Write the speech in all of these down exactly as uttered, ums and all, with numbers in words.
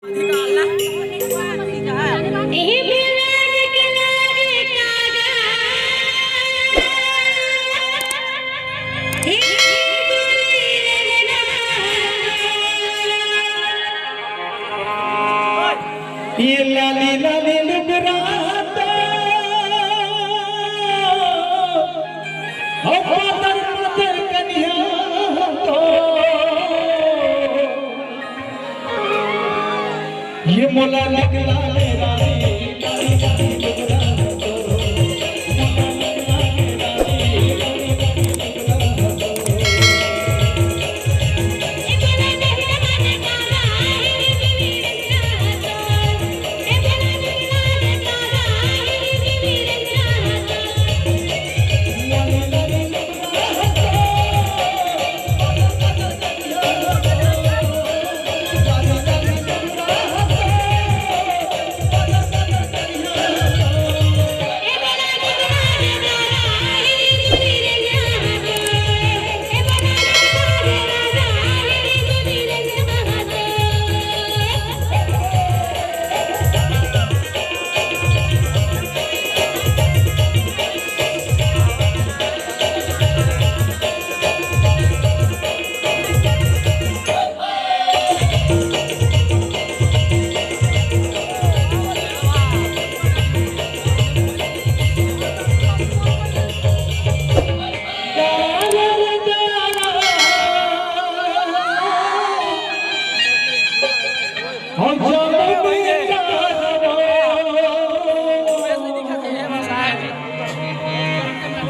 ये लाली लाली लुगरा तो, हो पातर पातर कनिया तो, ये मोला निकला ले रानी।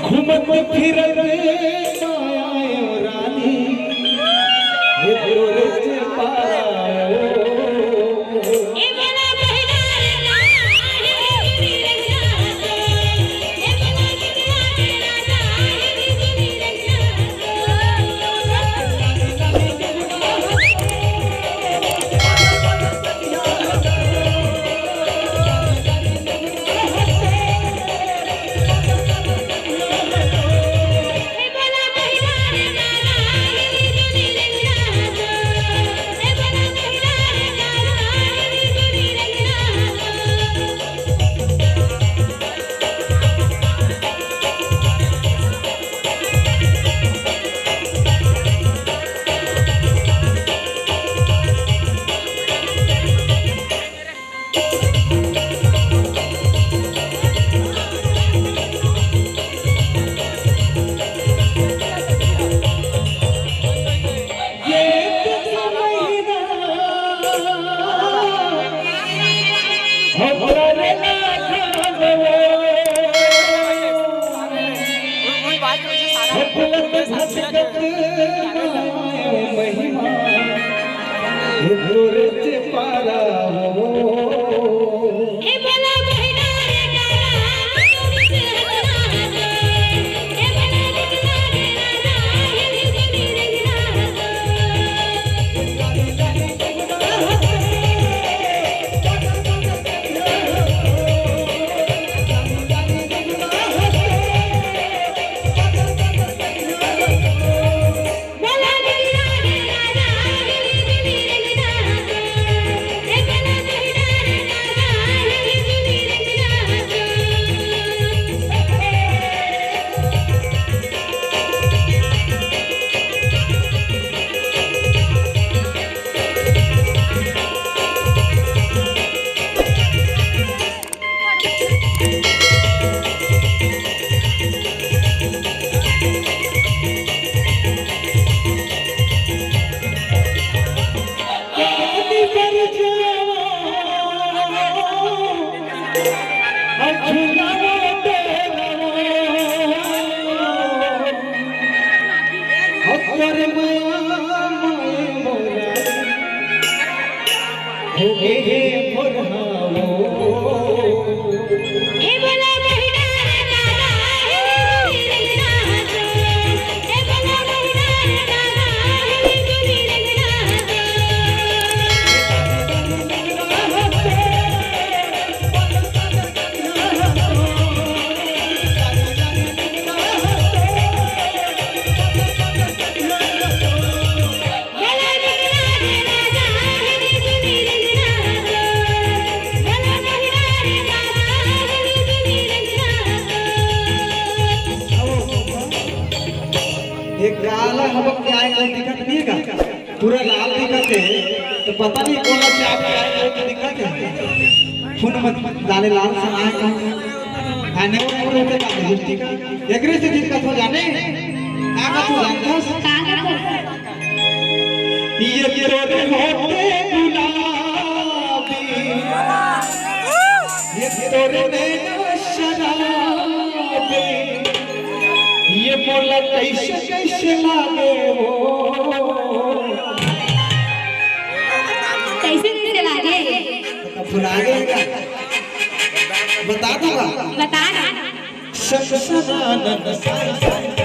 घूमत फिरत माया रानी, हे गोरज पारा। अच्छा, आप आए हो तो दिक्कत है। खून मत डाले लाल समाए का। आने को पूरे पे का लिपस्टिक का। एकरे से दिक्कत हो जाने। का का तू जानथस? का का तू? ये तोरे होठे गुलाबी, ये तोरे नैना शराबी, ये मोला कैसे कैसे लागे वो। कैसे कैसे लागे? भुला गए का? बता दो का? बता ना। सनसनानन साई साई।